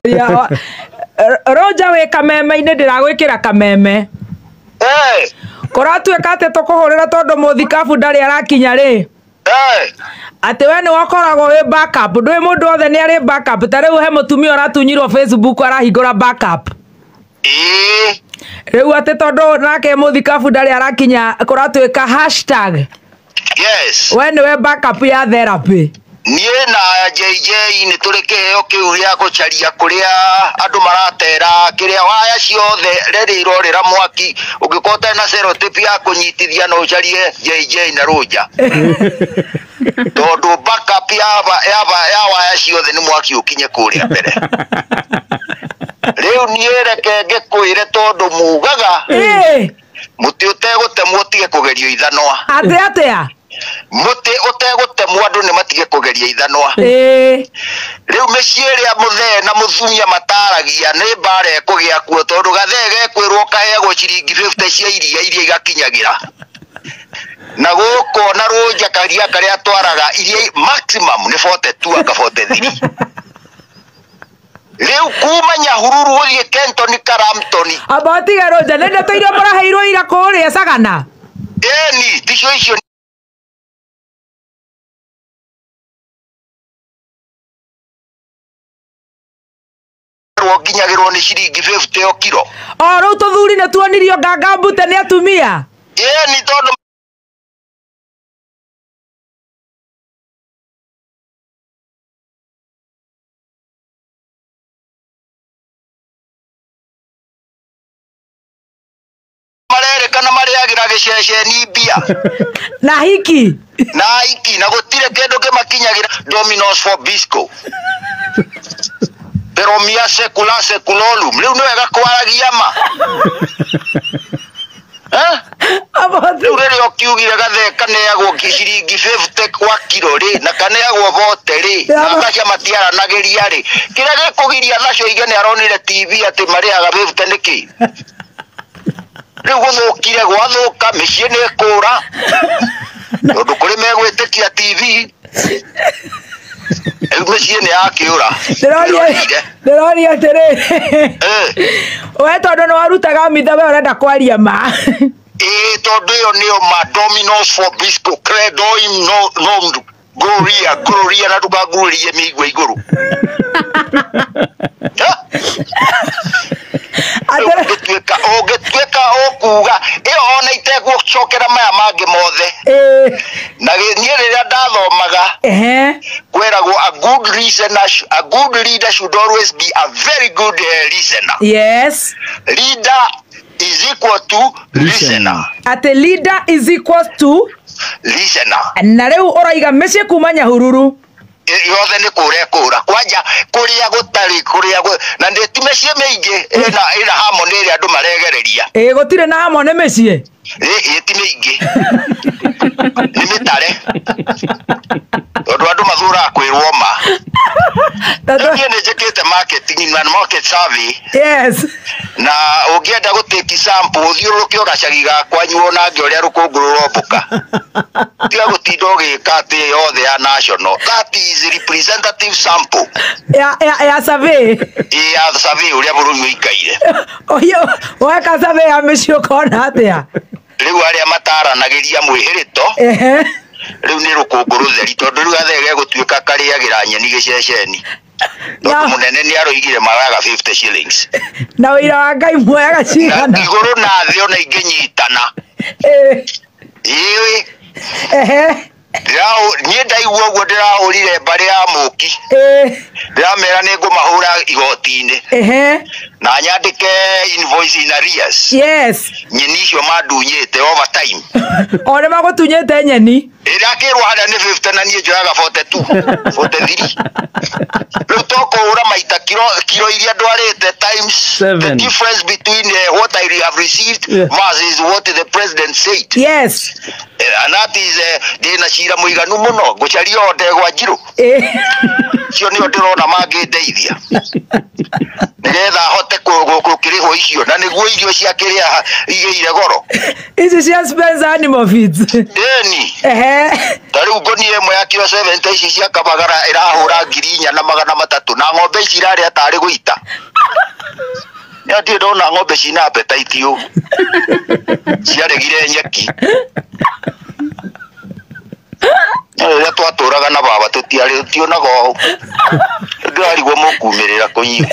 Ndĩraria Roja wĩ kameme-inĩ ndĩragwĩkĩra kameme. Eh. Kũratuĩka atĩ tũkũhũrĩra tondũ mũthikabu ndarĩ arakinya rĩ. Eh. Atĩ we nĩwe ũkoragwo wĩ backup. Ndũĩ mũndũ wothe nĩ arĩ backup. Ta rĩu he mũtumia ũratunyirwo Facebook arahingũra backup. Ĩĩ. Rĩu atĩ tondũ nake mũthikabu ndarĩ arakinya kũratuĩka hashtag. Yes. We nĩwe backup ya therapy. Niĩ na JJ nĩ tũrĩ kĩheo kĩu gĩa gũcaria kũrĩa andũ maratera kĩrĩa waya ciothe rĩrĩ irorĩra mwaki ũngĩkorwo ũtarĩ na sellotape ya kũnyitithia no ũcarie JJ na Rũnja tondũ backup ya waya ciothe nĩ mwaki ũkinye kũrĩa mbere. Rĩu niĩ reke ngĩkwĩre tondũ mugaga mũtĩ ũtegũtemwo ũtige kũgerio ithanwa. Atĩ atĩa? Mũtĩ ũtegũtemwo andũ nĩ matige kũgeria ithanwa. Rĩu mĩciĩ ĩrĩa mũthee na mũthumia mataragia nĩ mbara ĩkũgĩa kuo tondũ gathee gekwĩrwo kaheagwo ciringi 50 cia iria iria igakinyagĩra. Na gũkũ na Rũnja karia karĩa twaraga iria maximum nĩ 42 anga 43. Rĩu kuma Nyahururu gũthiĩ Kenton Karamton. Amba ũtige Rũnja nĩ ndeto iria mũraheirwo ira kũrĩa Sagana. Ĩni ticio icio. Nginyagĩrwo nĩ ciringi 50 o kiro. O rĩu tũthuri nĩ tuonirio nganga mbute nĩ atumia. Ĩni tondũ marerĩkana marĩagĩra gĩceceni mbia. Na hiki. Na hiki na gũtirĩ kĩndũ kĩmakinyagĩra. Domino's for Bisco. Pero mia secula seculolum. Rĩu nĩ wega kwaragia ma. Rĩu rĩrĩa ũkiugire gathee kaneagwo ciringi 50 kwa kiro rĩ na kaneagwo bote rĩ na thacia matiaranagĩria rĩ kĩrĩa gĩkũgiria thacio ige nĩ aronire TV atĩ marĩhaga 50 nĩkĩ? Rĩu gũthũkire gwathũka mĩciĩ nĩ ĩkũra tondũ kũrĩ megwĩtĩkia TV. Rĩu mĩciĩ nĩ yakĩũra. Ndĩroria atĩrĩ we tondũ nĩ warutaga mitha we ũrenda kwaria ma. Ĩĩ tondũ ĩyo nĩyo ma. Domino's for Bisco credoim no no gloria gloria na ndũkangurĩrie mĩigua igũrũ. Ũngĩtuĩka ũkuga ĩyo ona itegũcokera maya mangĩ mothe. Na niĩ rĩrĩa ndathomaga kwĩragwo a good listener, a good leader should always be a very good listener. Yes. Leader is equal to listener. Atĩ leader is equal to listener. Na rĩu ũraiga mĩciĩ kuma Nyahururu yothe nĩ kũra ĩkũra kwanja kũrĩa gũtarĩ kũrĩa na nĩ ti mĩciĩ mĩingĩ ĩna harmony ĩrĩa andũ maregereria. Ĩĩ gũtirĩ na harmony mĩciĩ. Ĩĩ ti mĩingĩ. Nĩ mĩtare tondũ andũ mathuraga kwĩrwo ma. Niĩ nĩ njĩkĩte marketing na market survey. Yes. Na ũngĩenda gũtake sample ũthiũrũrũke gacagi gakwa wonange ũrĩa rũkũngũ rũrombũka. Tiga gũtinda ũgĩka atĩ yothe ya national. That is representative sample. Ya survey. Ya survey ũrĩa bũrũri ũikaire. Ũyũ weka survey ya mĩciĩ ũkona atĩa? Rĩu arĩa mataranagĩria mwĩhĩrĩto rĩu nĩ rũkũngũ rũtheri tondũ rĩu gathee gegũtuĩka karĩagĩra nyeni gĩceceni. Tondũ mũnene nĩ aroigire maraga 50 shillings. Na wĩira wa Ngai muoyaga cigana? Na igũrũ na thĩ ona ingĩnyitana. Ĩĩ. Niĩ ndaigua ũguo ndĩrahũrire mbarĩ ya Mũki. Ndĩramera nĩ ngũmahũra igoti-inĩ. Na nyandĩke invoice in arrears. Yes. Nyeni icio mandunyĩte over time. O nĩ magũtunyĩte nyeni. Ĩrĩa akĩrwo harĩa nĩ 50 na niĩ njoyaga 42, 43. Rĩu tũkũhũra maita kiro iria ndwarĩte times the difference between what I have received versus what the president said. Yes. And that is ndĩna cira mũiganu mũno ngũcaria o ndegwa njirũ. Cio nĩo ndĩrona mangĩndeithia nĩgetha hote Gũkĩrĩhwo icio na nĩguo irio cia kĩrĩa igĩire goro. Ici cia Spencer Animal Feeds. Ĩni. Ehe. Ta rĩu ngũnia ĩmwe ya kiro 70 ici cia Kabagara ĩrahũra 4,300 na ng'ombe ici irarĩa tarĩ gũita. Nĩ ndirĩ ndona ng'ombe cina appetite ũũ. Ciaregire nyeki. Rĩrĩa twatũraga na baba tũtiarĩ tionaga ũũ. Ndĩrarigwo mũkumĩrĩra kũnyua.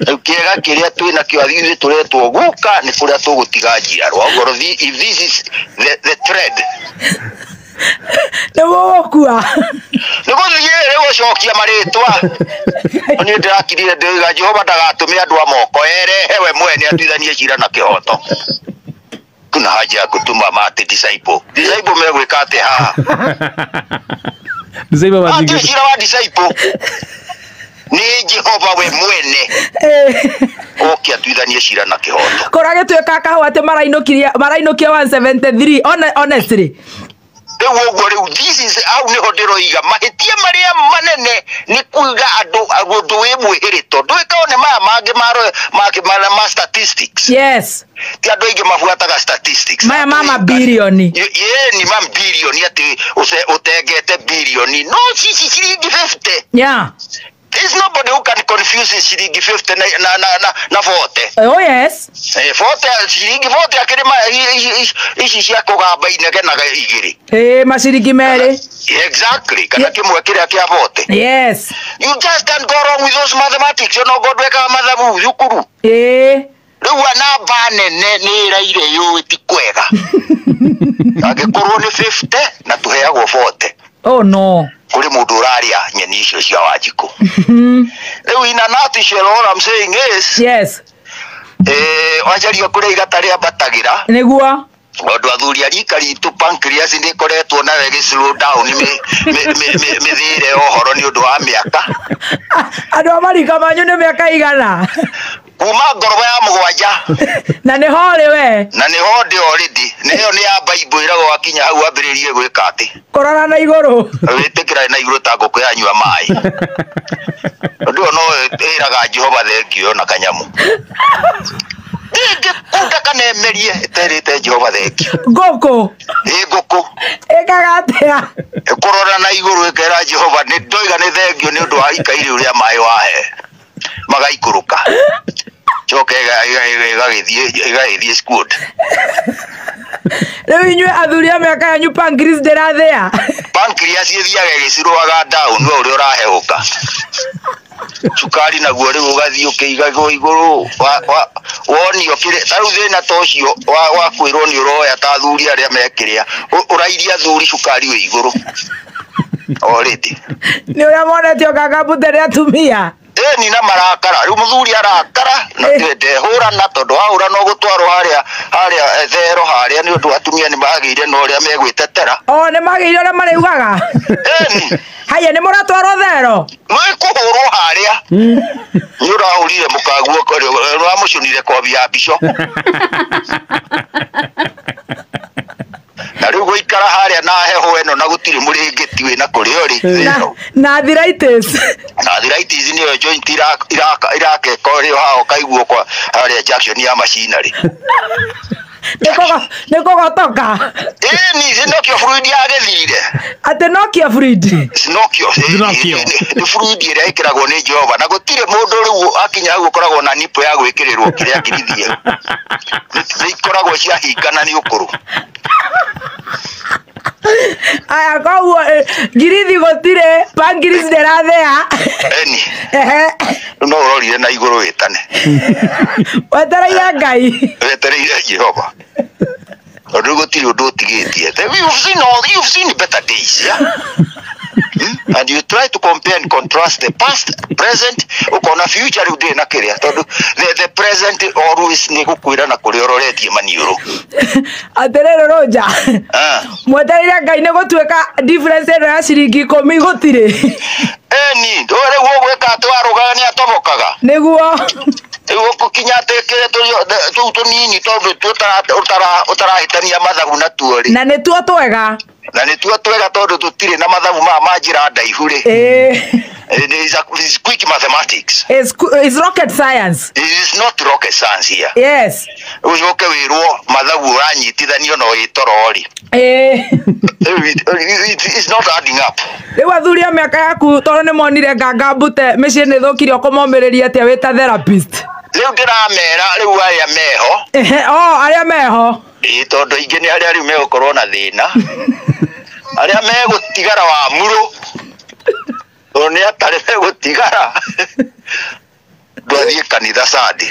Rĩu kĩega kĩrĩa twĩnakĩo ithuĩ tũretwo gũka nĩ kũrĩa tũgũtiga njiarwa. Ongorwo if this is the trend. Nĩ mũgũkua. Nĩ gũthiĩ rĩ gũcokia marĩtwa. Niĩ ndĩrakirire ndĩroiga Jehova ndagatũme andũ a moko erehe we mwene atuithanie cira na kĩhoto. Kuna haja ya kutuma mate disciple. Disciple megwĩka atĩa haha? Disciple Atĩ matingĩ cira wa disciple. Nĩ Jehova we mwene oke atuithanie cira na kĩhoto. Kũrĩa gĩtuĩka kahũa atĩ marainũkia 173 honestly. Rĩu ũguo rĩu this is hau nĩho ndĩroiga mahĩtia marĩa manene nĩ kuiga andũ ũndũ wĩ mwĩhĩrĩto ndũĩkago nĩ maya mangĩ ma statistics. Yes. Ti andũ aingĩ mabuataga statistics. Maya ma mabirioni. Ĩni ma birioni atĩ ũtengete birioni no cici ciringi 50. Yeah. There's nobody who can confuse ciringi 50 na 40. Oh yes. 40 ciringi 40 akĩrĩ ici cia kũgamba inegenaga igĩrĩ. Maciringi merĩ. Exactly. Kana kĩmwe kĩrĩa kĩa 40. Yes. You just can't go wrong with those mathematics. Ona ngo ndwekaga mathabu thukuru. Rĩu namba nene nĩ ĩraire yũĩ ti kwega. Angĩkorwo nĩ 50 na tũheagwo 40. Oh no. Kũrĩ mũndũ ũrarĩa nyeni icio cia Wanjikũ. Rĩu in a nutshell all I'm saying is yes. Wanjaria kũrĩa igata rĩambatagĩra. Nĩguo. Tondũ athuri a rika ritũ pancreas nĩ ĩkoretwo nayo ĩgĩ slow down mĩthĩre ya ũhoro nĩ ũndũ wa mĩaka. Andũ a marika manyu nĩ mĩaka igana? Kuma ngoroba ya mũgwanja. Na nĩ ho rĩ we? Na nĩ ho ndĩ already. Nĩ ĩyo nĩ ya Bible ĩragwo wakinya hau wambĩrĩrie gwĩka atĩ. Kũrora na igũrũ. Wĩtĩkĩra na igũrũ ta ngũkũ yanyua maĩ. Ũndũ ũyũ no ĩraga Jehova thengio na kanyamu. Ndingĩkunda kana ĩmerie ĩterĩte Jehova thengio. Ngũkũ. Ĩ ngũkũ. Ĩkaga atĩa? Ĩkũrora na igũrũ ĩkera Jehova nĩ ndoiga nĩ thengio nĩ ũndũ wa ikai rĩu rĩa maĩ wahe. Magaikũrũka. Coke ĩgagĩthiĩ squad. Rĩu inyuĩ athuri a mĩaka yanyu pancreas ndĩrathĩa. Pancreas ĩthiaga ĩgĩcirũaga down we ũrĩa ũrahehũka. Cukari naguo rĩu ũgathiĩ ũkĩigagwo igũrũ wonio kĩrĩa ta rĩu thĩna ta ũcio wa kwĩrwo nĩ ũroya ta athuri arĩa mekĩrĩa ũrairia athuri cukari wĩ igũrũ already. Nĩ ũrĩa monetio kaka mbute nĩ atumia. Ĩni na marakara rĩu mũthuri arakara na ndehũrana tondũ wahũra no gũtwarwo harĩa thero harĩa nĩ ũndũ atumia nĩ magĩire na ũrĩa megwĩtetera. O nĩ magĩire ũrĩa marĩugaga. Ĩni. Haya nĩ mũratwarwo thero? Nĩ kũhũrwo harĩa. Nĩ ũrahũrire mũkaguo ũramũcũnire kobi ya mbico. Na rĩu gũikara harĩa na heho ĩno na gũtirĩ mũrĩngĩti wĩna kũrĩa ũrĩ. Na arthritis. Na arthritis nĩyo joint irakeka ũrĩa haha ũkaiguo kwa harĩa junction ya machinery. Nĩ kũgotoka. Ĩni Sinokio fluid yagĩthirire. Atĩ Nokia fluid. Sinokio. Nĩ fluid ĩrĩa ĩkĩragwo nĩ Jehova na gũtirĩ mũndũ rĩu akinya hau ũkoragwo na nipo ya gwĩkĩrĩrwo kĩrĩa kĩrithie. Nĩ ikoragwo ciahingana nĩ ũkũrũ. Aya koguo ngirithi gũtirĩ pancreas ndĩrathĩa. Ĩni. No ũrorire na igũrũ wĩtane. Wetereire Ngai. Wetereire Jehova. Tondũ gũtirĩ ũndũ ũtigĩtie. You've seen better days, yeah? And you try to compare and contrast the past, present, ukona future rĩu ndĩrĩ na kĩrĩa tondũ the present always nĩ gũkwĩra na kũrĩa ũroretie maniũrũ. Atĩrĩrĩ Rũnja. Mwetereire Ngai nĩ gũtuĩka difference ĩno ya ciringi 10 gũtirĩ. Ĩni, rĩu ũgwĩka atĩ warũgaga nĩ atobokaga. Nĩguo. Rĩu ũgũkinya atĩ kĩrĩa tũu tũnini tondũ ũtarahĩtania mathabu natuo rĩ. Na nĩtuo twega. Na nĩtuo twega tondũ tũtirĩ na mathabu maya ma njĩra ndaihu rĩ. It is it's quick mathematics. It's rocket science. It is not rocket science here. Yes. Ucoke wirwo mathabu ũranyitithanio na wĩtoro rĩ. Eh. It's not adding up. Rĩu athuri a mĩaka yaku tondũ nĩ monire nganga mbute mĩciĩ nĩ thũkire ũkũmomĩrĩria atĩa wĩ ta therapist? Rĩu ndĩramera rĩu arĩa meho. Ehe, oh, arĩa meho. Ĩĩ, tondũ aingĩ nĩ arĩa rĩu megũkorwo na thĩna. Arĩa megũtigara wa murũ. Tondũ nĩ atarĩ megũtigara. Ndwathiĩ kanitha Sunday.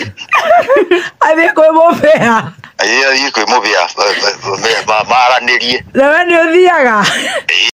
Athiĩ kwĩ mũbĩa. Athiĩ kwĩ mũbĩa maranĩrie. Na we nĩ ũthiaga?